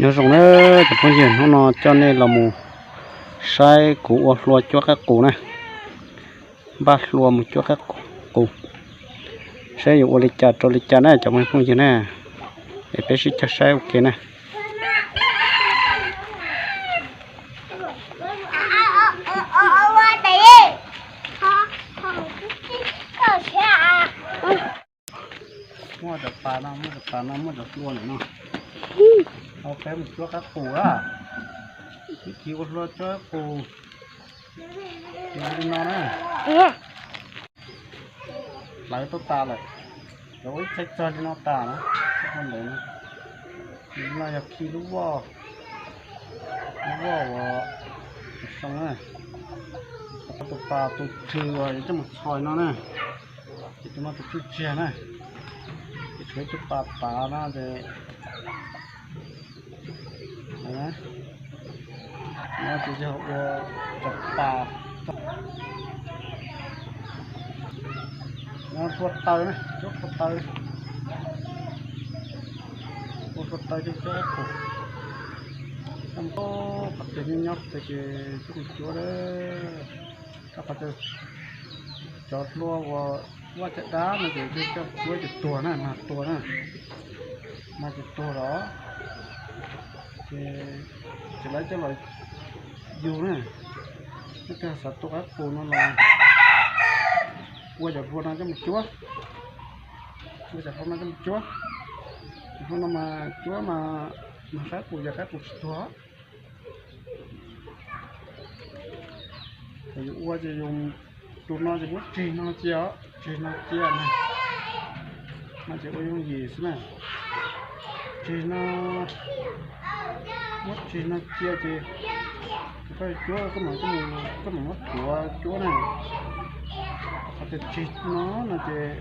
Nyob zoo na cov phooj ywg, hnub no coj nej los mus saib kuv ua hlua cuab qaib qus na. Npaj hlua mus cuab qaib qus, saib yuav ua li cas rau li cas na cov phooj ywg na. Es peb sib cog saib ua ke na. Muaj cov pas no, muaj cov pas no, muaj cov hlua ntawm no. Tau peb mus cuab qaib qus a. Ib txhij ua hlua cuab qaib qus. Li no na. Hlawv tau tas lawm. Lawv ua ib txhais txog li no tas na. Ntawd no yog khi lub voj, lub voj uas soo na. Tus pas tus thw uas yuav coj mus txhos no na. Ces tus no tus tsuj tsiag na. Ces tshuav ib tug pas tav no ces no ces yog ua cov pas, no hlua taw na, cuab hlua taw, ua hlua taw coj cuab qus. Qhov tias nyob nyob qhov tias ces coj mus cuab lawm. Rau qhov tias cov hlua uas vaj caj dab no ces coj cuab ces tuag na, mag tuag na, mag ces tuag lawm. Ces tsis lawv coj los yug na, nej twg xav tua qaib qus no los ua cov hlua no coj mus cuab, ua cov hlua no coj mus cuab. Hlua no mas cuab mas, mas qaib qus ces qaib qus tsis tuag. Thaum yus ua ces yus, tus no ces muab tsig no cia os, tsig no cia na, no ces ua yooj yim xwb na. Tsig no, muab tsig no cia ces koj cuab koj mam, koj mam muab tuav cuab na. Qhov tias tsig no no ces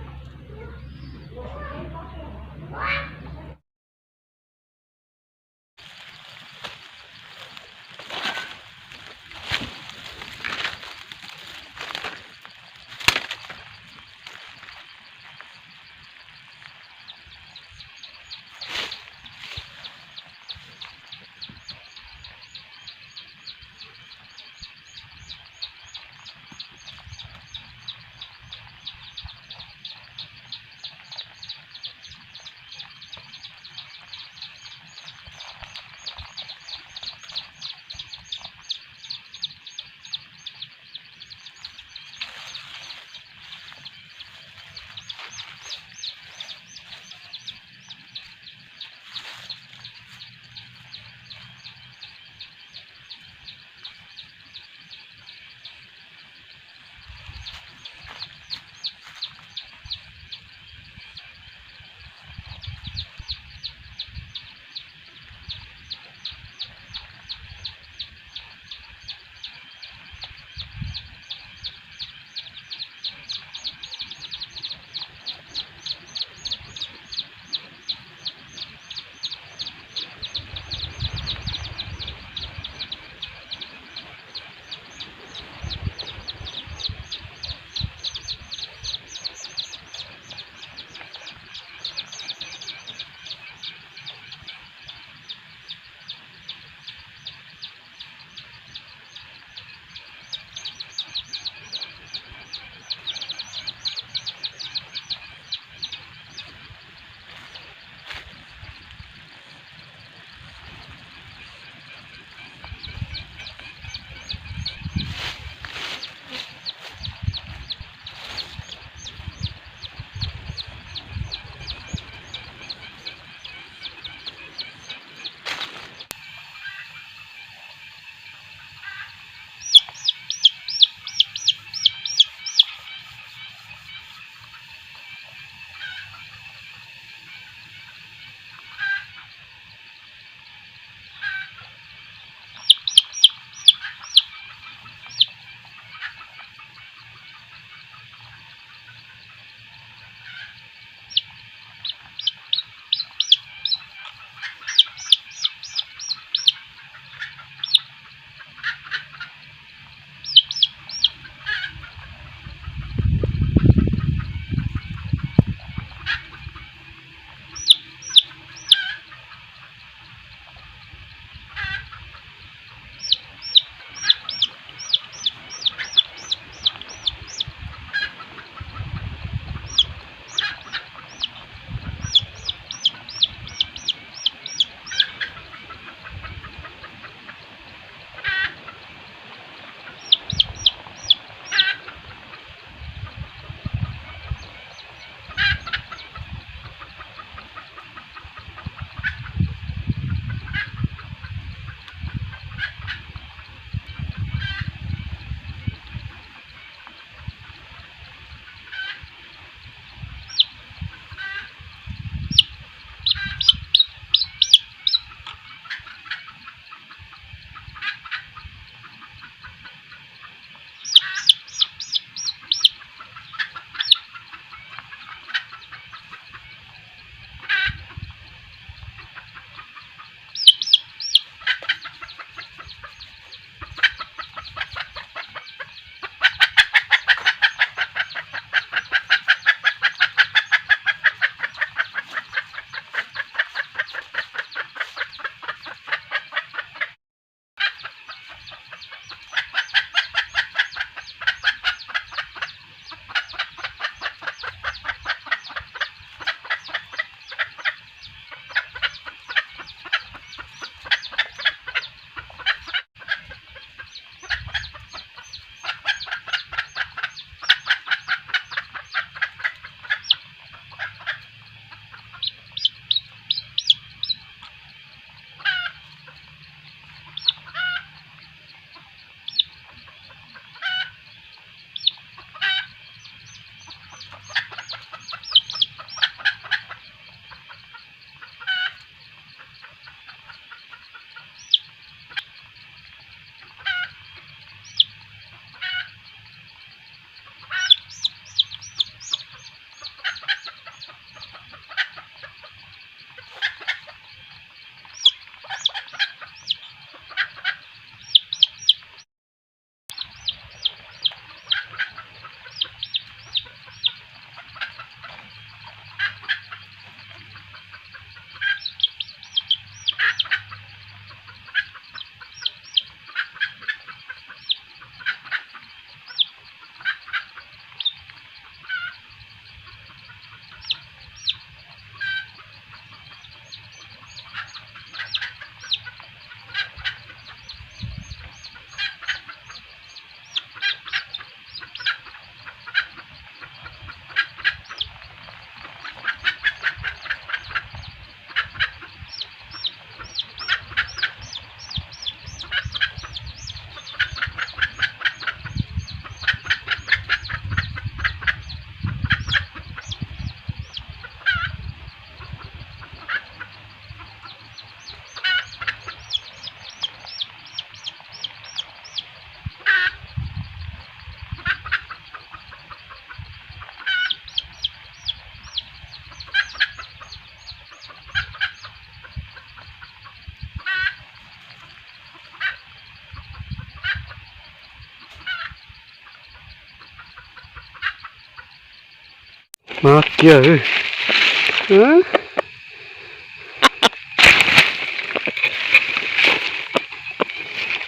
Mas kiag,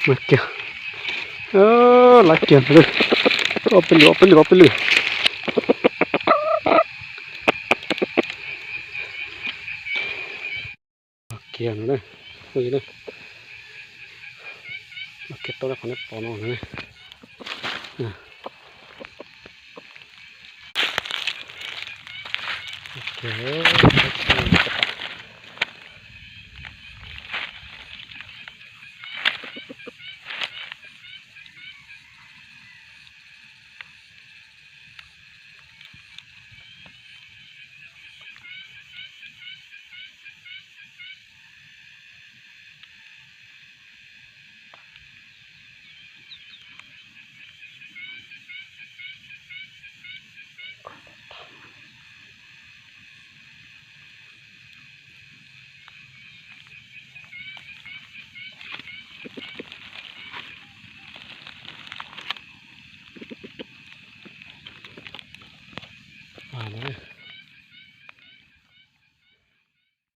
mas kiag, lab kiag li, ob peb lwm, ob peb lwm, ob peb lwm. Kiag no na, kiag tau qhov nej pom no na. Mas no,